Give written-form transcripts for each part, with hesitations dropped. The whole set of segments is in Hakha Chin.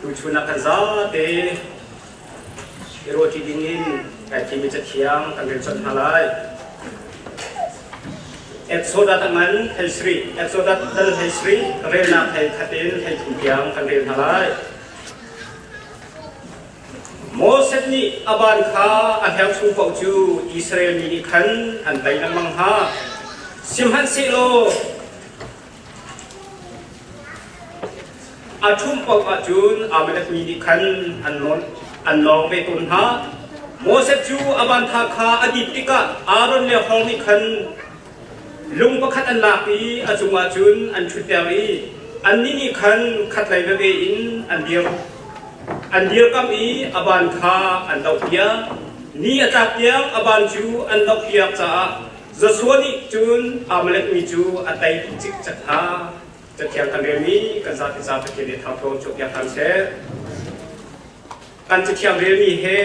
Tuchun ah kan zate i ruahṭi dingin kai thimmi cathiang kan rel colh hna lai. Exodus a ngan 13, Exodus dal 13, relnak 11 in 13 tiang kan rel hna lai. Moses nih a ban kha a hleng chung paoh cu Israel mi nih khan an tei lengmang hna. Sihmanhsehlaw A ṭhumh paoh ahcun Amalek mi nih khan an lawng ve tawn hna. Moses cu a bantha kha a dip tikah Aaron le Hur nih khan lung pakhat an lak i a cungah cun an ṭhutter i annih nih khan khatlei veve in an dir. An dirkamh i a ban kha an dohpiak. Ni a tlak tiang a ban cu an dohpiak caah Joshua nih cun Amalek mi cu a tei dih cikcek hna. Cathiang kan relmi kan zapi ca Pathian nih thangthawn chuahpiak hram seh. Kan cathiang relmi he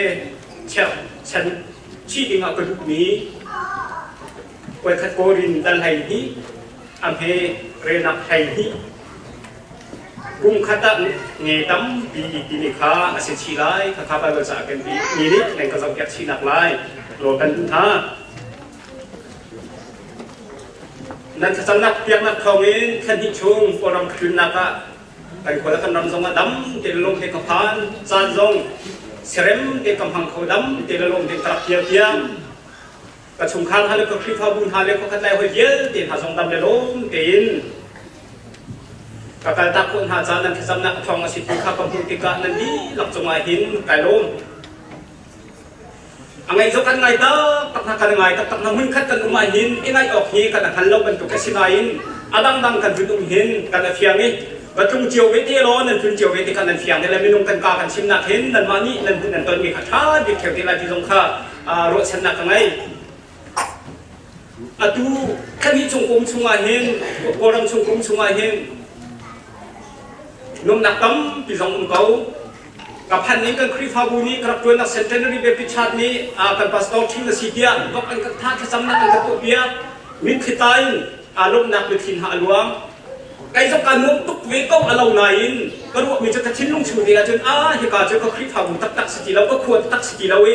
cherhchan chih dingah ka duhmi voikhat Korin dal 12 a hme relnak 12 kum khat ah nge tampi timi kha a si chih lai. Khakha Bible caah kan ti mi nih nan ka zohpiak chihnak lai law kan duh hna. Nan thlacamnak piaknak thawngin thla hnih chung Kawlram ka tlunnak ah kan khua le kan ram zong ah dam te le lawm te ka phan. Caan zong serem te ka hmang kho dam te le lawm te ka rak pial tiang ka chungkhar hna le ka Khrihfabu hna le khuakhat lai hoi vialte hna zong dam le lawm tein ka kaltak khawh hna caan nan thlacamnak thawng a si ti kha ka hmuh tikah nan dihlak cungah hin kai lawm. A ngaih zong kan ngai taktak hna kan ngai taktak hna hmunkhat kan um ahhin i ngaih awk hi kan hngal lo bantuk a si nain a dangdang kan vun um hin kan a fiang i va tlung cio ve te law nan tlun cio ve tikah nan fiang te le minung kan ka kan chimnak hin nanmah nih nan hmuh nan tonmi kha ṭha bik ṭheo te lai ti zong kha ruahchannak ka ngei. Atu kannih chung kum chungah hin Kawlram chung kum chungah hin nuamnak tampi zong um ko. Ka phan ning kan Khrihfabu nih ka rak ṭuannak Centenary Baptist Church nih kan pastor ṭhing na si tiah vok an kan tha thlacamnak an ka tuahpiak. Mitthli ta in aa lawmhnak mitthli hna a luang. Kei zong kaa nuam tuk ve ko a lo nain ka ruahmi cu ka thinlung chung te ahcun ah hika cu ka Khrihfabu taktak si ti lo ka khua taktak si ti lo i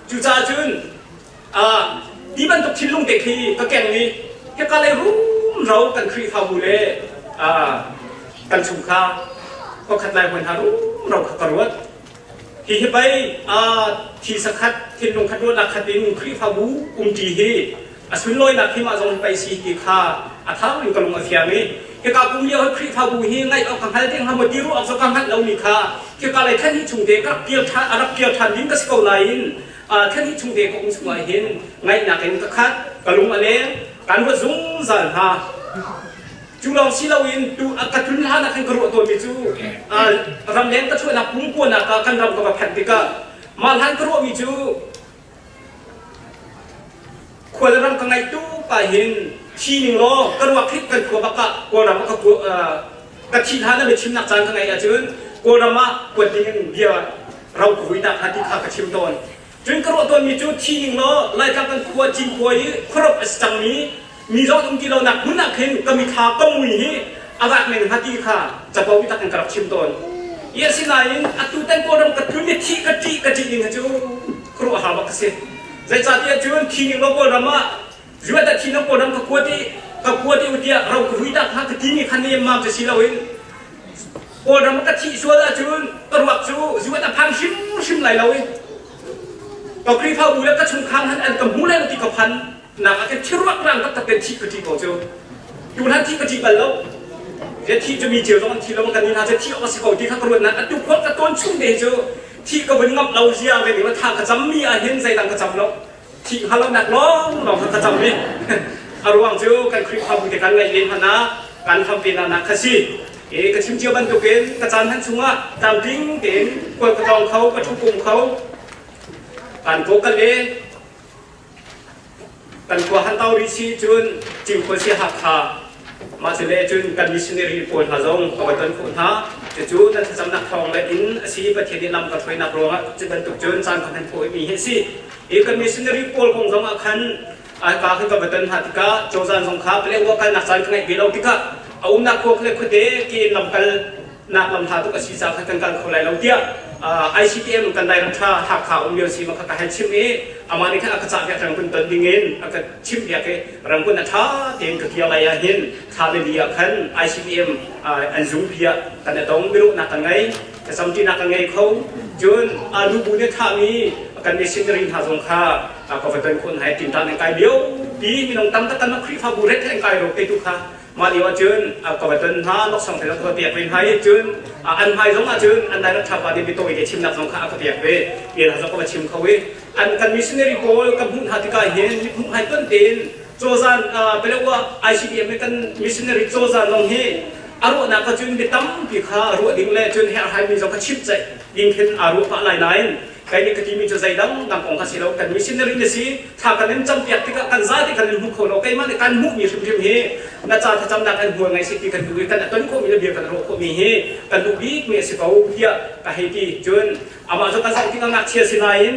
cucaah cun ti bantuk thinlung te khi ka keng i hika lei rumro kan Khrihfabu le kan chungkhar khuakhat lai hmuan hna rumro kha ka ruat. Hi hi pei thi sakhat thinlung khat ruahnak khat in Khrihfabu umṭi hi a sunlawinak hi mah zong hi pei si ti kha a thang in ka lung a fiang i hika kum lio hi Khrihfabu hi ngaih awk ka hngal ding hnga maw ti ruah awk zong ka hngalh lomi kha hika lei thlan hi chung te ka rak kir ṭhan a rak kir ṭhan ding ka si ko nain thlan hi chung te ka um chungah hin ngaihnak in ka khat ka lung a leng kan ruat zungzal hna. Cu lawng si loin tu a ka tlun hlan ah khan ka ruah tawnmi cu ramleng ka chuahnak pumkuanak ah kan ram ka va phanh tikah mah hlan ka ruahmi cu khual ram ka ngaih tuk ah hin thi ning law ka ruak hit kan khua bak ah Kawlram ah ka ka thih hlan ah biachimnak caan ka ngeih ahcun Kawlram ah kuat ding in bia ro ka vui ta kha ti kha ka chim tawn. Cun ka ruah tawnmi cu thi ning law Laitlang kan khua Cinkhua i khuarup a si cangmi mi zong um ti lonak hmun ah khin ka mithla ka mui hi a vak men hnga ti kha capo bitak in ka rak chim tawn. I asinain atu tan Kawlram ka tlun i thih ka ṭih ka ṭih ning hi cu khuaruahhar bak ka si. Zeicahtiah cun thi ning law Kawlram ah zuat ah thi law Kawlram ka kuat i ka kuat i utiah ro ka vui ta kha ka timi kha nemmam cu si loin Kawlram ka thih sual ahcun ka ruak cu zuat a phan hrimhrim lai lo i ka Khrihfabu le ka chungkhar han an ka hmu lai lo ti ka phan nak ah khin thiruak rang taktak ten thih ka ṭih ko cu. Tuhan thih ka ṭih bal lo. Zia thih cu mi cio zong an thi lo kan ni hna cu thih awk a si ko ti kha ka ruat na atu khua ka tawn chung te cu thih ka vun ngamh lo zia ve ning tha ka cam mi ah hin zeidang ka cam lo thih hngal lonak lawng lawng kha ka cam i a ruang cu kan Khrihfabu te kan ngaih len hmanh ah kan hlam ve nak kha si. E ka chim cio bantukin ka caan hman chungah tlamtling tein khual ka tlawng kho ka ṭhu kum kho kan ko ka le kan khua han tau rih si cun Cinkhua si Hakha mah cu le cun kan missionary pawl hna zong ka va ton khawh hna cucu nan thlacamnak thawng le in a si Pathian nih lam ka hruainak ruangah cu bantuk cun caan ka hman khawh mi hi a si i kan missionary pawl kong zong ah khan ka khan ka va ton hna tikah cozan zong kha Paletwa kalnak caan ka ngeih ve lo tikah a umnak khua le khuate ke in lamkal. nak lam hla tuk a si caah khan kan kal kho lai lo tiah ICTM kan Lairam ṭha Hakha um lio si ma kha ka hei chim i amah nih khan a ka cah piak Rangoon ton ding in a ka chimh piak i Rangoon a ṭha tein ka kir lai ah hin thla le li ah khan ICTM an zungpi ah kan i tong biaruahnak kan ngei thlacamṭinak kan ngei kho cun nubu nih thahmi kan missionary hna zong kha ka va ton khawh hna i tinṭan an kai lio pi minung tam tak kan Khrihfabu ret an kai ro te tu kha mah lio ahcun ka va ton hna laksawng te zong ka va pek ve hna i cun an hmai zong ahcun an direct ṭhapa nih biatawi te chimnak zong kha a ka pek ve bia hna zong ka va chim kho i an kan missionary pawl ka hmuh hna tikah hin mithmuh hai ton tein cawzan Palawa ICBM i kan missionary cawzan zong hi a ruahnak kha cun bia tampi kha ruah ding le cun herhhaimi zong kha chimh ceih ding khin aa ruah pah lai nain kai nih ka timi cu zeidang dang kong kha si lo kan missionary na si thla kan in campiak tikah kan zate kan in hmu kho lo keimah nih kan hmuhmi hrimhrim hi na ca thlacamnak an hmual ngai si ti kan duh i kan a ton khawhmi le bia kan ruah khawhmi hi kan duh bikmi a si ko tiah ka hei ti cun amah cu kan zoh tikah ngakchia si nain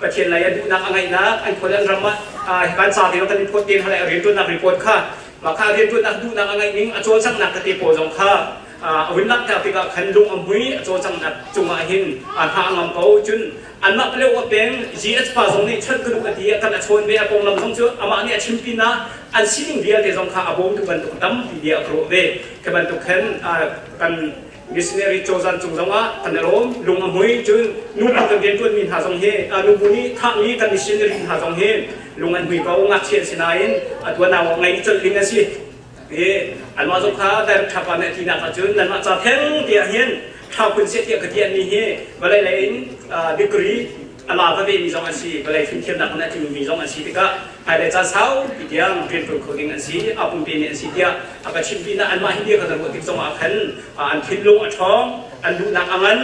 Pathian lei a duhnak a ngaihnak an khual an ram ah kan ca te kan in phawt te hna lai rianṭuannak report kha mah kha rianṭuannak duhnak a ngaih ning a cawlcanghnak tete pawl zong kha a vun langhter tikah khan lung a hmui a cawlcanghnak cungah hin a hna a ngam ko cun anmah Palawa peng GH pa zong nih chawnh ka duh a ti kan a chawn ve a konglam zong cu amah nih a chim pinah an sining vialte zong kha a bawmtu bantuk tampi bia a ka ruah ve khi bantuk khan kan missionary cozan cung zongah kan i lawm lung a hmui cun nubu kan rianṭuanmi hna zong hi nubu nih thahmi kan missionary hna zong hi lung an hmui ko ngakchia an si nain atu ah nau ngei colh ding an si i anmah zong kha direct ṭhapa nih a tinak ahcun nanmah ca theng tiah hin ṭha kun seh tiah ka tianmi hi vawlei lei in degree a la va vemi zong an si vawlei fimthiamnak in a tlingmi zong an si tikah hmailei caan saupi tiang rianṭuan kho ding an si a pumpe mi an si tiah a ka chimh pinah anmah hi bia kan ruah tik zongah khan an thinlung a ṭhawng an duhnak a ngan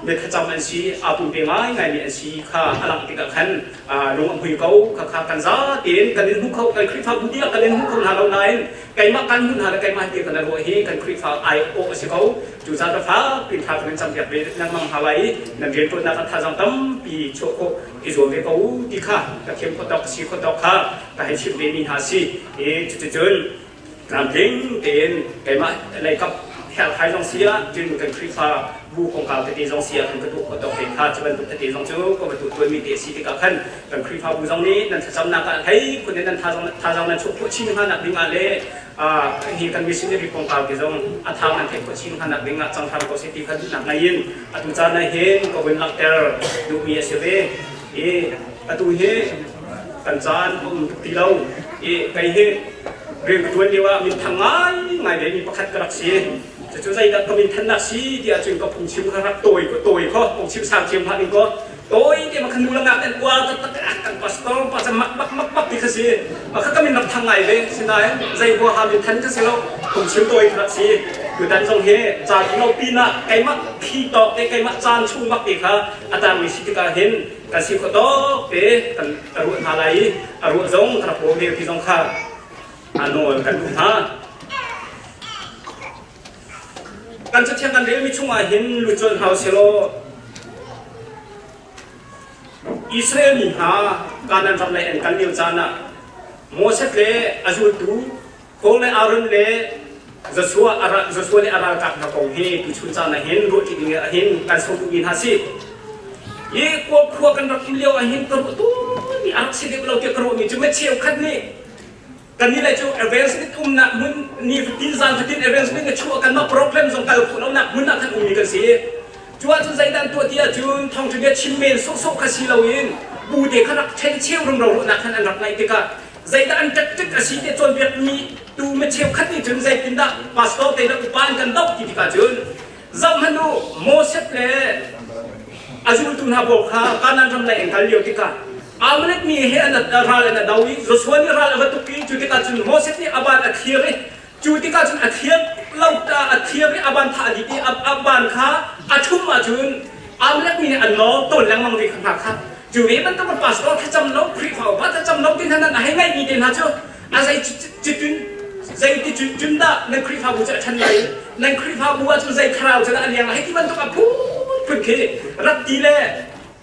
mi thlacam an si aa pumpe ngaingaimi an si kha a langh tikah khan lung a hmui ko kha kha kan za tein kan in hmu kho kan Khrihfabu dihlak kan in hmu kho hna lo nain keimah kan hmuh hna le keimah hi kan ruah hi kan Khrihfa ai awh a si ko cucaah ka fak pin thla kan in campiak ve lengmang hna lai i nan rianṭuannak ah thazaang tampi chuah khawh i zuam ve ko u ti kha ka thiam khawh tawk si khawh tawk kha ka hei chimh ve mi hna si i cuticun tlamtling tein keimah leikap herhhai zong si ah cun kan Khrihfa bu kongkau tete zong si ah khan ka tuah khawh tawk te kha cu bantuk tete zong cu ka va tuah tuanmi te a si tikah khan kan Khrihfabu zong nih nan thlacamnak ah hlei khun in nan thazaang nan chuah khawh chin hnga nak ding ah le hi kan missionary kongkau te zong a thang nan theih khawh chin hnga nak ding ah cang hram ko seh ti kha duhnak ngei in atu caan ah hin ka vun langhter duhmi a si ve i atu hi kan caan a um tuk ti lo i kei hi rian ka ṭuan lio ah minthang ngaingai ve mi pakhat ka rak si. Cucu zeidah ka minthannak si ti ahcun ka phungchim kha rak tawi tawi kho phungchim sang thiam hlah ning kaw tawi te ma khan nu le ngak an uar taktak kan pastor pa ca mak mak mak mak ti kha si ma kha ka min rak thang ngai ve sinain zei huaha minthan ka si lo phungchim tawi kha rak si tutan zong hi ca ti lo pinah keimah phi tawk te keimah caan chung bak te kha a tangmi si tikah hin kan si kho tawk te kan ruah hna lai i a ruah zong ka rak bawm ve ti zong kha a nawl kan duh hna. Kan cathiang kan relmi chungah hin lut colh hna usilaw Israel mi hna Kanaan ram lei an kal lio caan ah Moses le a zultu Paul le Aaron le Joshua Joshua le a ralkap hna kong hi tuchun caan ah hin ruahṭi ding ah hin kan sawm duhmi hna si. Hi khua khua kan rak um lio ah hin ka ruah tawnmi a rak si deuh lo tiah ka ruahmi cu mi cheukhat nih kannih le cu arrangement umnak hmun ni fatin zan fatin arrangement na chuah kanmah program zong kal khawh lonak hmun ah khan ummi kan si. Cu ahcun zeidah an tuah ti ahcun thawngṭha bia chim men sawhsawh kha si loin bu te kha rak ṭhen cheu rumro ruahnak khan an rak ngaih tikah zeidah an tactic a si ti cawnpiakmi tu mi cheukhat nih cun zeitindah pastor te le upa an kan doh ti tikah cun zohhmanh u Moses le a zultu hna pawl kha Kanaan ram lei an kal lio tikah Amalek mi he an ral an do i Joshua nih ral a va tuk i cu tikah cun Moses nih a ban a thlir i Cu tikah cun a thiang lo ta a thiang i a ban tha a dit i a ban kha a ṭhum ahcun Amalek mi nih an nawl tawn lengmang ve kha hna kha. Cu ve bantuk in pastor thlacam lo, Khrihfa upa thlacam lo ti hna nan a hei ngaihmi te hna cu a zei citun zei ti cun dah nan Khrihfabu cu a ṭhan lai nan Khrihfabu ahcun zei thlarau cu dah a liang lai ti bantuk a phunphun khi rak ti le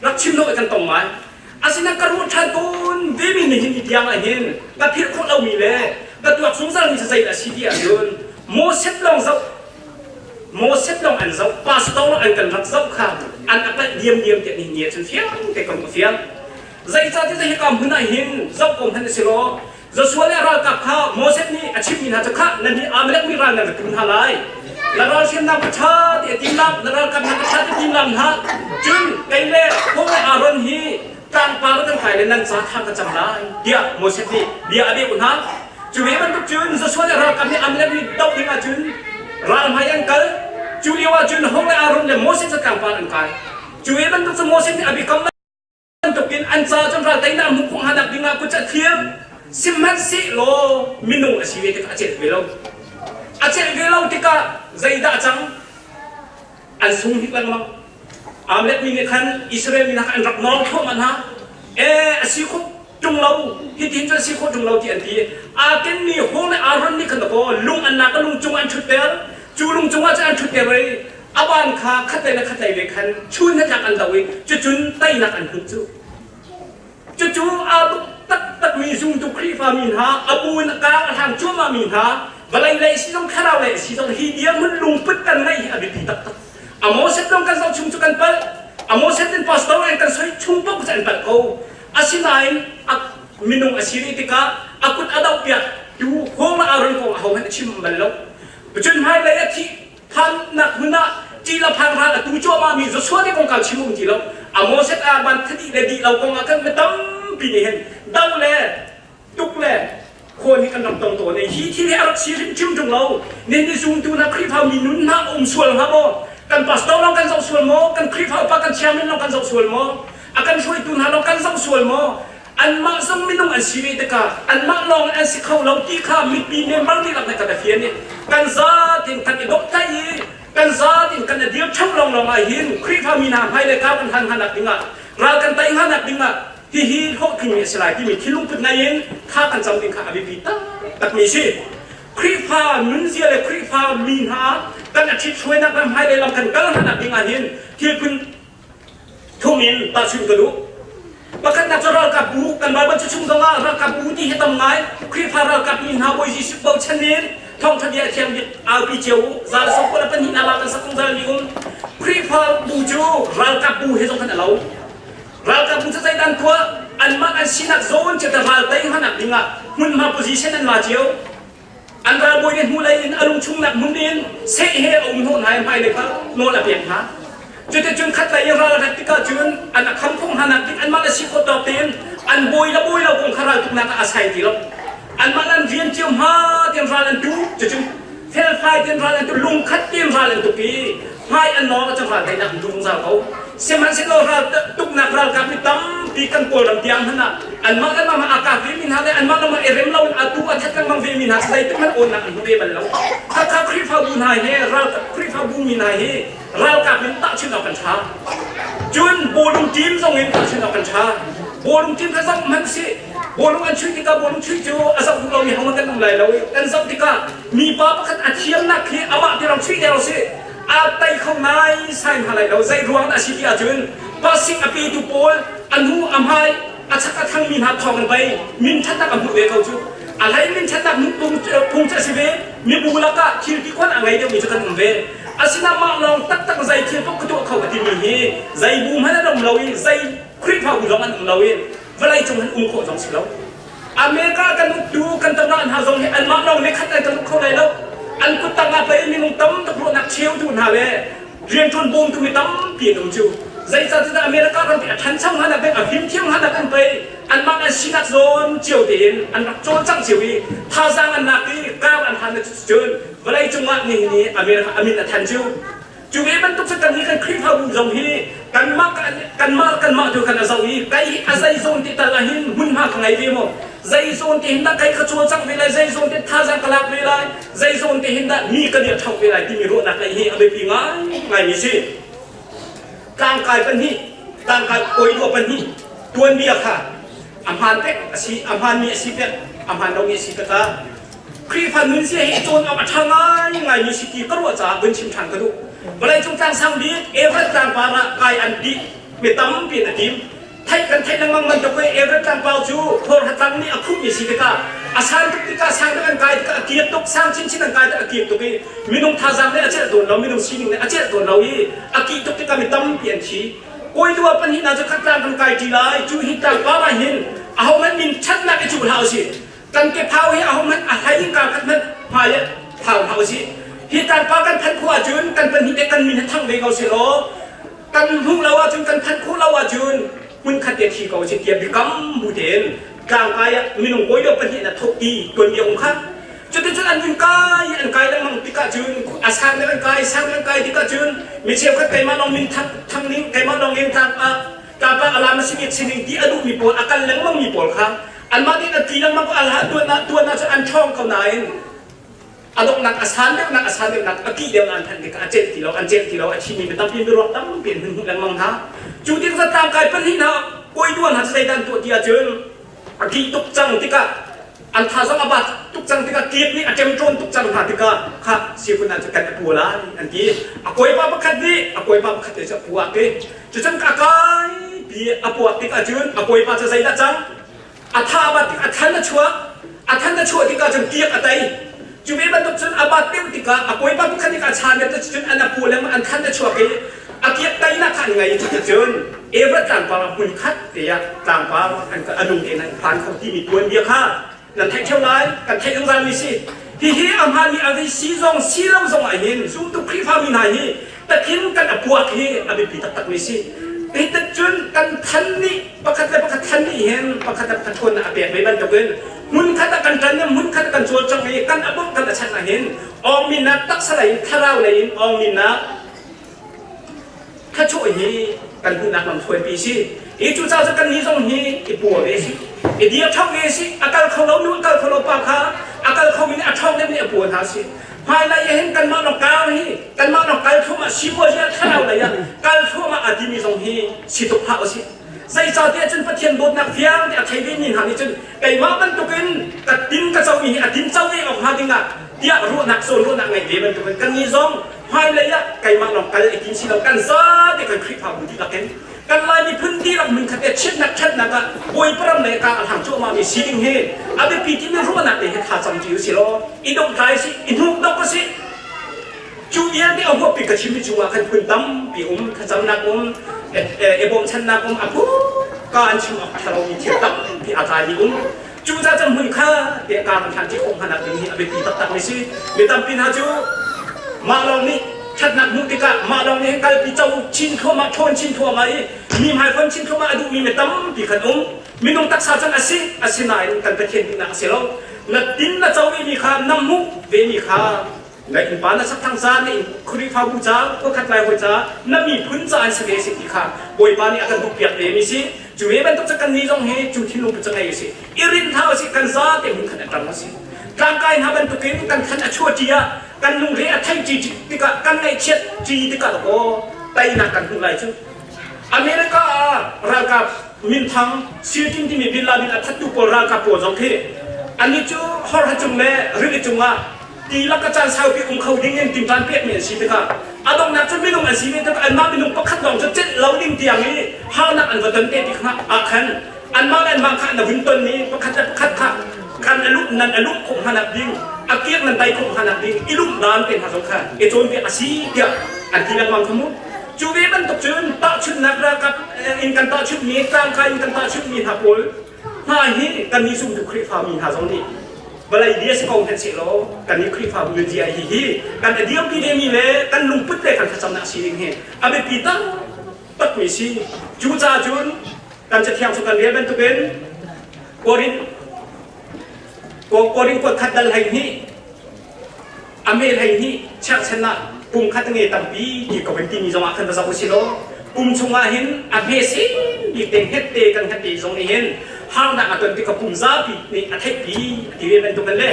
rak chim lo kan tong ngai. Asinain ka ruah ṭhan tawn vemi nihin ni tiang ah hin ka philh khawh lomi le ka tuak zungzalmi cu zeidah a si ti ahcun Moses lawng zoh. Moses lawng an zoh, pastor lawng an kan rak zoh kha an a palh diamdiam tiah nihin ni ah cun fiang te kan ka fiang. Zeicahtiah hika hmun ah hin zoh ko hmanh si law Joshua le a ralkap kha Moses nih a chimhmi hna cu khah nan hi Amalek mi ral nan rak tum hna lai. Na ral hriamnam ka ṭha ti a timlam, na ralkap hna ka ṭha ti timlam hna. Cun kei le Hur le Aaron hi tlangpar kan kai le nan ca thla ka cam lai tiah Moses nih bia a beuh hna. Cu ve bantuk cun Joshua le ralkap nih Amalek mi doh ding ahcun ral hmai an kal. Cu lio ahcun Hur le Aaron le Moses cu tlangpar an kai. Cu ve bantuk cu Moses nih a biakam bantukin an ca cun ral teinak hmuh khawh hnganak dingah kut a thlir. Sihmanhsehlaw minung a si ve tikah a celh ve lo. A celh ve lo tikah zeidah a cang? An sung hnik lengmang. Amalek mi nih khan Israel mi hna kha an rak nawr thluahmah hna. E, a si khawh ṭung lo, hitin cun a si khawh ṭung lo ti an ti. Aa kenmi Hur le Aaron nih khan dakaw lung an nak lung cung an ṭhutter. Cu lung cungah cun an ṭhutter i a ban kha khatlei le khatlei le khan chun hnatlak an do i cucun teinak an hmuh cu. Cucu aa dawh taktakmi zumtu Khrihfa mi hna, a bu in a kar a hlang cuahmahmi hna, vawlei lei si zong thlarau lei si zong hi dirhmun lungput kan ngeih hi a biapi taktak. A Moses lawng kan zoh chung cu kan palh. A Moses in pastor an kan soi chung paoh cu an palh ko. Asinain a minung a si rih tikah a kut a doh piak tu Hong le Aaron kong ahohmanh a chim bal lo. Cun hmailei a thih phannak hmun ah ṭih le phang ral a tu cuahmahmi Joshua nih kongkau chim um ti lo. A Moses a ban thadih le dih lo kong ah khan mi tampi nih hin do le tuk le khawn hi kan rak tong tawn i hi thil hi a rak si hrimhrim ṭung lo. Nihin ni zumtu hna Khrihfa mi nun hna um sual hnga maw? Kan pastor lawng kan zoh sual maw? Kan Khrihfa upa kan chairman lawng kan zoh sual maw? A kan hruaitu hna lawng kan zoh sual maw? Anmah zong minung an si ve tikah anmah lawng an si kho lo ti kha mipi member dihlak nih kan i fian i kan zatin kan i dawhtai i kan zatin kan i dir ṭheo lawnglawng ah hin Khrihfa mi hna hmai le kau kan han hnanak dingah ral kan tei hnanak dingah hihi hlawhtlingmi a si lai timi thinlungput ngei in tha kan cam ding kha a biapi taktakmi si. Khrihfa nunzia le Khrihfa mi hna kan a ṭhithruainak le hmailei lam kan kal hnanak ding ah hin thil phun thum in tahchunh ka duh. Pakhatnak cu ralkap bu, kan Baibal cu chung zongah ralkap bu ti hi tam ngai. Khrihfa ralkap mi hna Bawi Jesuh bochan in thawngṭha bia a thiang bik aupi cio u. Za le sawm le pahnih hna la kan sak zungzal mi um. Khrihfa bu cu ralkap bu he zong khan a lo. Ralkap bu cu zeidan tuah anmah an sinak zawn cio te ral tei hnanak dingah hmunhma position an la cio. An ralbawi nih hnulei in a lungchungnak hmun in seh he a um hnawh hna i hmailei kha nawl a pek hna. Cuticun khatlei i ral a rat tikah cun an a kham khawh hna nak ding anmah le si khawh tawk tein an bawi le bawi lo kong kha raltuknak ah a sai ti lo. Anmah le an rian cio hma tein ral an tu. Cucun felfai tein ral an tu, lungkhat tein ral an tuk i hmai an nawr ahcun ral teinak an duh zungzal ko. Sihmanhsehlaw ral tuknak ralkap mi tampi kan Kawlram tiang hmanh ah anmah le mah aa kap vemi hna le anmah le mah i rem loin atu a that lengmang vemi hna zeitik hmanh awnnak an hmu ve bal lo. Hakha Khrihfabu hna hi ral Khrihfabu mi hna hi ralkap in tahchunh awk an ṭha. Cun bawlung team zong in tahchunh awk an ṭha. Bawlung team kha zoh hmanh sih. Bawlung an chuih tikah bawlung chuih cu a zoh duh lomi hohmanh kan um lai lo i kan zoh tikah mipa pakhat a thiamnak khi amah ti rang chuih der usih. Aa tei kho ngai sai hna lai lo. Zei ruang dah a si ti ahcun passing a petu pawl a hnu a hmai a chak a thangmi hna thawng in pei min ṭhatnak a hmuh ve ko cu. A hlei min ṭhatnak hmuh phung phung cu a si ve. Mibu lakah thil ti khuan a ngei deuhmi cu kan um ve. Asinain mah lawng taktak zei thil paoh ka tuah kho ka timi hi zei bu hmanh an um lo i zei Khrihfabu zong an um lo i vawlei cung han um khawh zong si lo. America kan uktu kan tangah hna zong hi anmah lawng nih khat an kan uk kho lai lo. An kut tangah pei minung tam tuk ruahnak cheutu hna le rianṭuan bawmtu mi tampi an um cu. Zeicahtiah America ram hi a ṭhancho hna nak ding a fimthiam hna nak in pei anmah an sinak zawn cio tein an rak cawlcangh cio i thazaang an lak i kar an han cun vawlei cungah nihin i America a min a than cu. Cu ve bantuk cu kan hi kan Khrihfabu zong hi kanmah kanmah kanmah tu kan a zoh i kai hi a zei zawn te tal ah hin hmunhma ka ngei ve maw zei zawn te hin dah kai ka cawlcangh ve lai zei zawn te thazaang ka lak ve lai zei zawn te hin dah mi ka dirh ṭhauh ve lai timi ruahnak lei hi a biapi ngai ngaimi si tlangkai pahnih tlangkai kawi pahnih tuanbia kha a hmaan pek a si a hmaanmi a si pek a hmaan lomi a si pek ah Khrihfa nunzia hi cawn awk a ṭha ngaingaimi si ti ka ruah caah vun chim ṭhan ka duh. Vawleicung tlang sang bik Everest tlangpar ah kai an dih mi tampi an a tim. Theih kan theih lengmang bantuk in Everett tlangpau cu Phorhatlang nih a khuhmi si tikah a san tuk tikah sang tuk an kai tikah a kiak tuk, sang chinchin an kai tikah a kiak tuk i minung thazaang nih a celh tawn lo, minung sining nih a celh tawn lo i a kih tuk tikah mi tampi an thi. Kawi dua pahnihnak cu khat tlang kan kai ṭi lai, cu hi tlangpar ah hin ahohmanh min ṭhatnak i cuh hlah usih. Kan kephau hi ahohmanh a hlei in kaa khat hmanh hmai ah phau hlah usih. Hi tlangpar kan phanh khawh ahcun kan pahnih te kan min hi thang ve ko seh law kan hmuh lo ahcun kan phanh khawh lo ahcun hmunkhat te thi ko usih tiah biakam bu tein tlangkai ah minung kawi dua pahnih na thawk ti tuanbia um kha. Cuticun an vun kai an kai lengmang tikah cun a sang deuh an kai sang deuh an kai tikah cun mi cheukhat keimah lawng min thang thang ning keimah lawng in tlang ah tlangpa a lam a simi sining ti a duhmi pawl a kal lengmang mi pawl kha anmah nih an ti lengmang ko alha tuan ah tuan ah cun an ṭhawng ko nain a donghnak a san deuhnak a san deuhnak a kih deuhnak an phanh tikah a celh ti lo an celh ti lo a thimi mi tampi miruak tampi an hun hmuh lengmang hna. Cu tik zatlang kai pahnih hna kawi duan hna cu zeidah an tuah ti ahcun a kih tuk cang tikah an thazaang a bat tuk cang tikah kiak nih a ṭemṭawn tuk cang hna tikah kha siphun ah cun kan a pu lai an ti. A kawipa pakhat nih a kawipa pakhat te cu a puak i cucun a kai pi a puak tik ahcun a kawipa cu zeidah cang a tha a bat tik a than a chuak a than a chuah tikah cun kiak a tei. Cu ve bantuk cun a bat deuh tikah a kawipa pakhat nih a chan deuh cun an a pu le an than a chuak i a kiak teinak kha an ngei i cuticun Everett tlangpar ah hmun khat te ah tlangpar an a nung tein an phan kho timi tuanbia kha nan theih ṭheo lai kan theih zungzal mi si. Hihi a hmaanmi a vi si zong si lo zong ah hin zumtu Khrihfami hna hi Pathian kan a puak hi a biapi taktak mi si. Hitet cun kan than nih pakhat le pakhat than nih hin pakhat le pakhat ṭhawnnak a pek ve bantukin hmunkhat ah kan ṭan i hmunkhat ah kan cawlcang i kan a bawmh kan a chanh ah hin awngminnak taksa lei in thlarau lei in awngminnak thluachuah hi kan hmuhnak lamhruaipi si. I cucaah cu kannih zong hi i pua ve si. I dir ṭhang ve si. A kal kho lo nu a kal kho lo pa kha a kal kho mi nih a ṭhawng deuh nih a pua hna si. Hmailei ah hin kanmah lawng kar hi kanmah lawng kal thluahmah sipuazi ah thlarau lei ah kal thluahmah a timi zong hi si tuk hlah usih. Zeicahtiah cun Pathian dawtnak fiang te a thei vemi hna nih cun keimah bantukin ka tin ka comi hi a tin co ve awk hnga dingah tiah ruahnak zawn ruahnak ngeih ve bantukin kannih zong hmailei ah keimah lawng kal i tim si lo kan zate kan Khrihfabu dihlak in kan Lai miphun dihlak hmunkhat te chiatnak ṭhatnak ah Bawipa ram le ka a hlang cuahmah mi sining hi a biapi timi ruahnak te hi tha cam ṭi usih law i dongtlai usih i hnukdok usih. Cu vialte a huappi ka chimmi chungah khan phun tampi um thlacamnak um i bawmchannak um a phu ka an chim awk ṭha lomi thil tampi a tlaimi um. Cu ca cam hmun kha te ka kan hlan ṭi khawh hna nak ding hi a biapi taktak mi si. Mi tampi hna cu mah lawng nih ṭhatnak hmuh tikah mah lawng nih kalpi co chin thluahmah ṭhawn chin thluahmah i mi hmaifon chin thluahmah a duhmi mi tampi kan um. Minung taksa cun a si asinain kan Pathian duhnak a si lo. Na tin na co vemi kha na hmuh vemi kha na innpa na sakthang ca na Khrihfabu ca khuakhat lai hawi ca na miphun ca an si ve si ti kha Bawipa nih a kan duhpiak ve mi si. Cu ve bantuk cu kannih zong hi cu thinlung put cu ngei usih. I rinh hna usih kan zate hmun khat a ṭang usih. Tlangkai hna bantukin kan than a chuahṭi ah kan lungre a theihṭi tikah kan ngaihchiat ṭi tikah dawkaw teinak kan hmuh lai cu. America ah ralkap minthang SEAL Team timi Bin Laden a thattu pawl ralkap pawl zong khi annih cu horha cung le rili cungah ti lak a caan saupi um kho ding in timhcaan pekmi an si tikah a donghnak cu minung an si ve tikah anmah minung pakhat lawng cu celh lo ding tiang i harnak an va ton te tik ah khan anmah le anmah kha na vun ton i pakhat le pakhat kha kan a lumh nan a lumh khawh hnanak ding a kiak nan tai khawh hnanak ding i lumh dan te hna zong kha i cawnpiak a si tiah an ti lengmang kha mu. Cu ve bantuk cun tahchunhnak ralkap in kan tahchunhmi tlangkai in kan tahchunhmi hna pawl hna hi kannih zumtu Khrihfami hna zong nih vawlei bia si ko hmanh sehlaw kannih Khrihfabu nunzia hi hi kan a dirpi vemi le kan lungput le kan thlacamnak sining hi a biapi taktakmi si. Cucaah cun kan Cathiang cu kan rel bantukin Korin Korin kuat khat dal 12 a me 12 cherhchan ah pum khat nge tampi ti ko kan timi zongah khan va zoh usih law pum chungah hin a hme sin bik te hnget te kan hnget te zong nih hin harnak a ton tik ka pum zapi nih a theihpi a ti ve bantuk kan le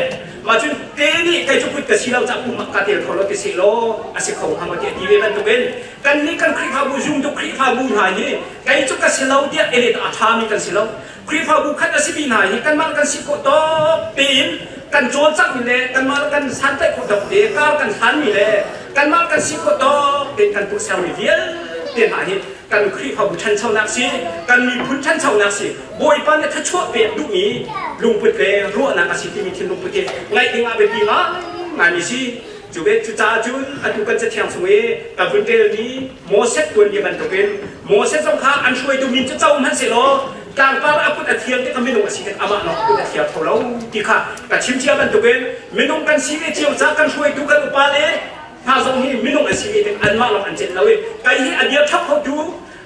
mah cun te nih kei cu kut ka si lo ca pum ah ka tel kho lo ti seh law a si kho hnga maw ti a ti ve bantukin kannih kan Khrihfabu zumtu Khrihfabu hna hi kei cu ka si lo tiah elet a ṭhami kan si lo. Khrihfabu khat a simi hna hi kanmah kan si khawh tawk tein kan cawlcanghmi le kanmah kan santlaih khawh tawk te kar kan hlanmi le kanmah kan si khawh tawk tein kan tuahsermi vialte hna hi. Kan Khrihfabu ṭhanchonak si, kan miphun ṭhanchonak si, Bawipa nih thluachuah pek duhmi lungput le ruahnak a si timi thinlungput hi ngaih ding ah biapi ngaingai si. Cu ve cucaah cun atu kan cathiang chung i ka vun relmi Moses tuanbia bantukin Moses zong kha an hruaitu min cu co hmanhsehlaw tlangpar a kut a thial tikah minung a si tik amah lawng a kut a thial kho lo ti kha ka chim cia bantukin minung kan si ve cio caah kan hruaitu kan upa le hna zong hi minung an si ve tik anmah lawng an celh lo i kai hi a dir ṭhap khotu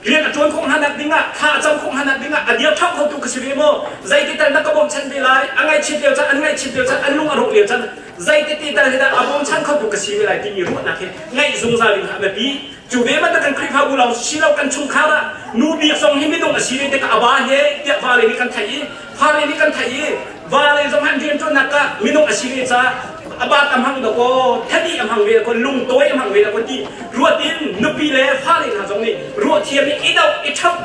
rian a ṭuan khawh hna nak ding ah thla a cam khawh hna nak ding ah a dir ṭhap khotu ka si ve maw? Zeiti tal na ka bawmchan ve lai? A ngaihchiat lio caan an ngaihchiat lio caan an lung a rawh lio caan zeiti tal hi dah a bawmchan khotu ka si ve lai timi ruahnak hi ngaih zungzal ding a biapi. Cu ve bantuk kan Khrihfabu lawng si lo kan chungkhar ah nu bik zong hi minung a si ve tikah a va he tiah vale nih kan theih i fale nih kan theih i vale zong han rianṭuannak ah minung a si ve caah a bat a hmang dakaw thadi a hmang ve dakaw lungtawi a hmang ve dakaw ti ruat in nupi le fale hna zong nih ruah thiam i i doh i ṭhauh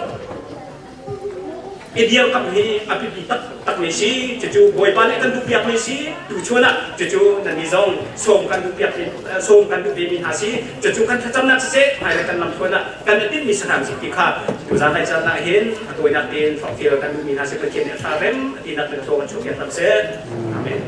i dirkamh hi a biapi taktak mi si. Cucu Bawipa nih kan duhpiak mi si. Tuchun ah cucu nannih zong sawm kan duhpiak sawm kan duh ve mi hna si. Cucu kan thlacamnak siseh hmailei kan lamthluan ah kan i tinhmi saram si ti kha tuzaan lai caan ah hin a tawinak tein forhfial kan duhmi hna si. Pathian nih a thla rem a tinak in thaw kan chuahpiak hram seh. Amen.